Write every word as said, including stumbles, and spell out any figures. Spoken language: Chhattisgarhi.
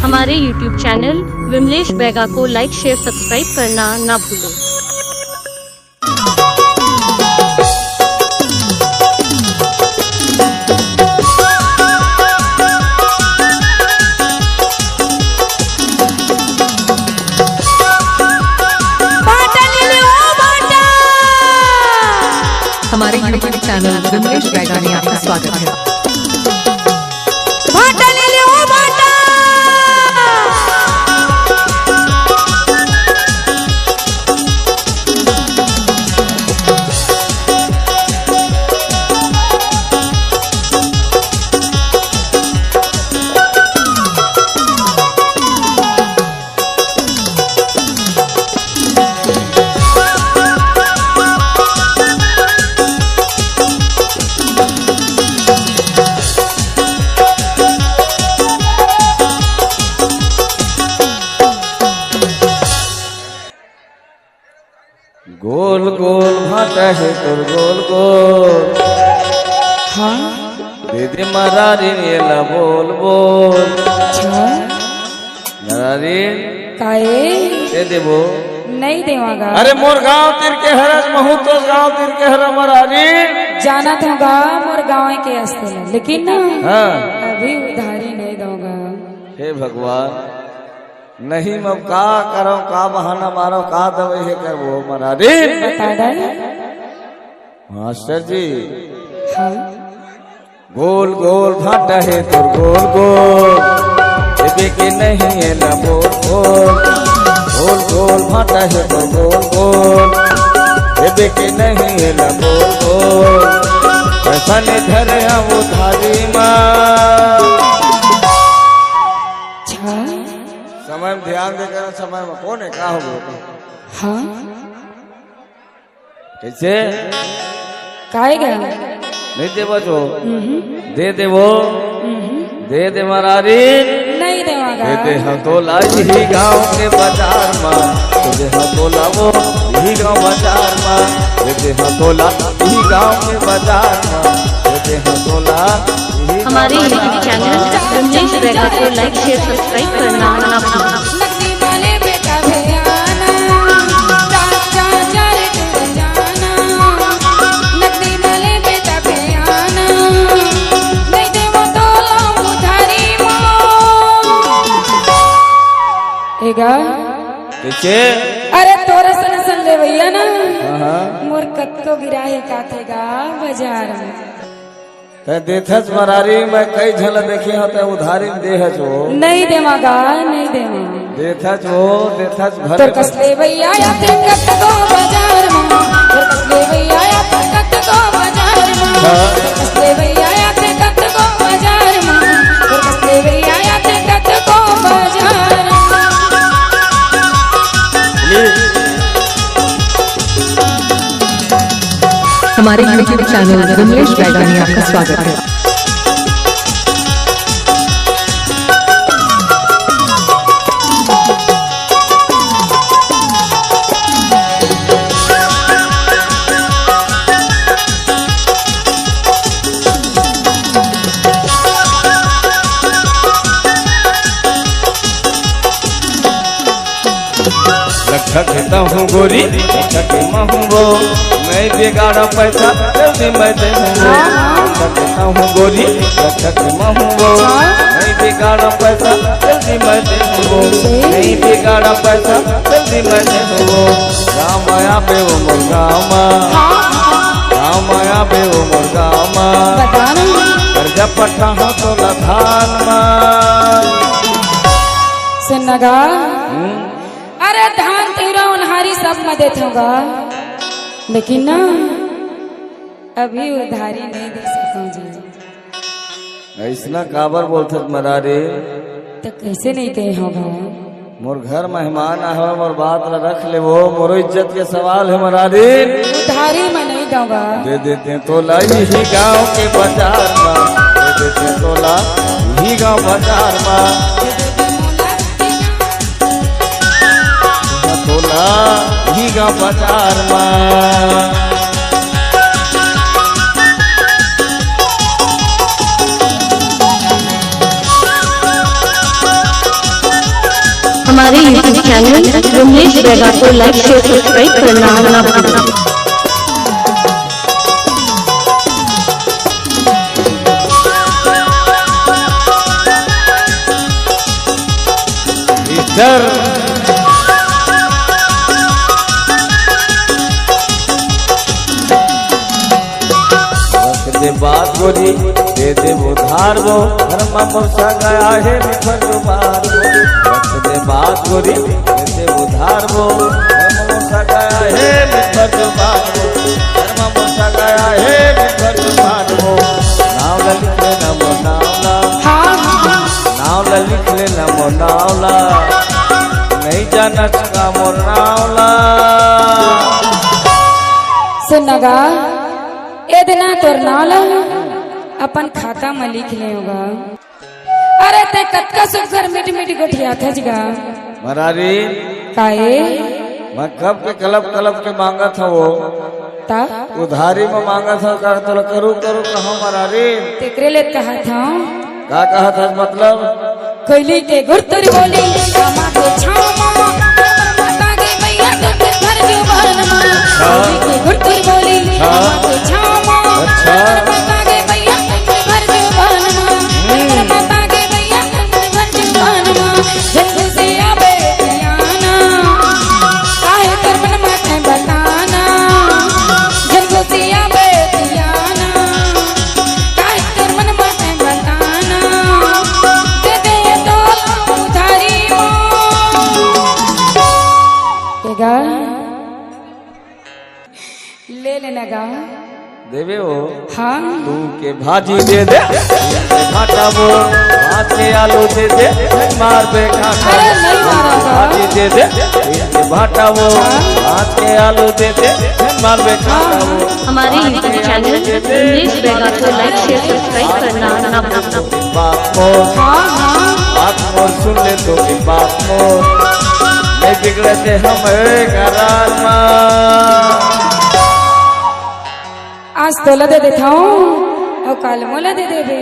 हमारे YouTube चैनल विमलेश बैगा को लाइक, शेयर, सब्सक्राइब करना ना भूलें। भाटा ले ले ओ भाटा। हमारे YouTube चैनल विमलेश बैगा में आपका स्वागत है। भाटा ले ले ओ भाटा। गोल गोल भाटा हे तोर गोल गोल। हाँ। दे दे मरारी एला बोल बोल। अच्छा। मरारी। काए? दे देबो। नहीं देवागा। अरे मोर गांव तीर के हरस महू तो गांव तीर के हरा मरारी। जानत होगा मोर गांव के अस्ते, लेकिन ना। हाँ। अभी उधारी नहीं दूंगा। हे भगवान। नहीं, मैं का करव, का बहाना मारव, का दवाई हे करबो, मरारी। बता दे। मास्टर जी। हाँ। गोल गोल भाटा हे तोर गोल गोल, एबे के नहीं एला बोल बोल। गोल गोल भाटा हे तोर गोल गोल, एबे के नहीं एला बोल बोल। पैसा नहीं धरे हम उधारी मा। अच्छा। समय में ध्यान दे कर, समय में कौन है, का हो गया? हाँ। कैसे? काहे गया? नहीं देबो जो। हम्म। दे देबो। हम्म। दे दे मरारी। नहीं देवागा। दे दे हम तोला यही गांव के बाजार मा। दे दे हम तोला वो यही गांव बाजार मा। दे दे हम तोला यही गांव के बाजार मा। दे दे हम तोला हमारे YouTube चैनल रमेश बैगा को लाइक, शेयर, सब्सक्राइब करना ना भूलें। नकदी वाले बेटा भियाना, जा, जा, जा रे तू जाना। नकदी वाले बेटा भियाना, नहीं देवो तो लाऊं उधारी मा। एगा। कैसे? अरे तोरे सन सन लेवैया ना। हाँ, हाँ। मोर कत्तो गिराही काथेगा बाजार में। तैं देथस मरारी, मैं कई झन ल देखे हंव, तैं उधारी म देहस वो। नहीं देवागा, नहीं देवा। देथस वो, देथस भले। तोर कस लेवैया आथे कतको बाजार मा, तोर कस लेवैया आथे कतको बाजार मा, हाँ। तोर कस लेवैया आथे कतको बाजार मा, तोर कस लेवैया आथे कतको बाजार मा। हमारे YouTube चैनल विमलेश बैगा में आपका स्वागत है। लखा के तहूँ गोरी, लखा के महूँ वो, नहीं बिगाड़ा पैसा, जल्दी मैं दे हूँ वो। लखा के तहूँ गोरी, लखा के महूँ वो, नहीं बिगाड़ा पैसा, जल्दी मैं दे हूँ वो। नहीं बिगाड़ा पैसा, जल्दी मैं दे हूँ वो। राम आया बे वो मोर गामा, राम आया बे वो मोर गामा। बता ना। कर्जा पट्टा हो तो लधान मा। सुन ना गा। हम्म। अरे धान तिवरा ओन्हारी सब म देथंव गा, लेकिन ना अभी उधारी नहीं दे सकंव जी। अइसना काबर बोलथस मरारी? त कइसे नहीं दे हंव गा? मोर घर मेहमान आए हवय, मोर बात ला रख लेबो, मोरो इज्जत के सवाल हे मरारी। उधारी म नहीं दंव गा। दे देतेंव तोला इही गांव के बाजार मा, दे देतेंव तोला इही गांव बाजार मा। तोला इही गांव बाजार मा। हमारे YouTube चैनल विमलेश बैगा को लाइक, शेयर, सब्सक्राइब करना ना भूलें। इधर रख दे बात गोरी, दे दे उधार वो। घर मा मोर सगा आहे, मैं फर्ज बार वो। रख दे बात गोरी, दे दे उधार वो। घर मा मोर सगा आहे, मैं फर्ज बार वो। घर मा मोर सगा आहे, मैं फर्ज बार वो। नाव ला लिख लेना मोर नाव ला। हाँ, हाँ। नाव ला लिख लेना मोर नाव ला। नहीं जानस का मोर नाव ला। सुन न गा, ए दे ना तोर नाव ला अपन खाता म लिख लेव गा। अरे तैं कतका सुग्घर मीठ मीठ गोठियाथस गा। मरारी। काए? मैं कब के कलप कलप के मांगत हवं। ता? उधारी म मांगत हवं का तोला करू करू कहाँ मरारी। तेकरे ले कहत हवं। का कहत हस मतलब? कोयली के गुरतुर बोली, रामा के छामा, माता के भैया तुम घर जुबान मा। कोयली के गुरतुर बोली, रामा के छामा, अच्छा। माता के भैया तुम घर जुबान मा। हम्म। माता के भैया तुम घर जुबान मा। जल्दी से आबे पियाना, काहे कर मन मा तैं बताना। जल्दी से आबे पियाना, काहे कर मन मा तैं बताना, दे दे तो उधारी मा। ए गा, ले लेना गा। देबे वो। हाँ। तू के भाजी दे दे, भाटा वो, भात के आलू दे दे, मार बे काटा। अरे नहीं मारा गा। भाजी दे दे, भाटा वो, हाँ। भात के आलू दे दे, मार बे काटा वो। हमारे YouTube चैनल विमलेश बैगा को लाइक, शेयर, सब्सक्राइब करना ना भूलें। बात मोर, हाँ, हाँ। बात मोर सुन ले तो भी बात मोर। नहीं बिगड़े थे हम एक आराम। आज तोला दे देथंव, अउ काल मोला दे देबे।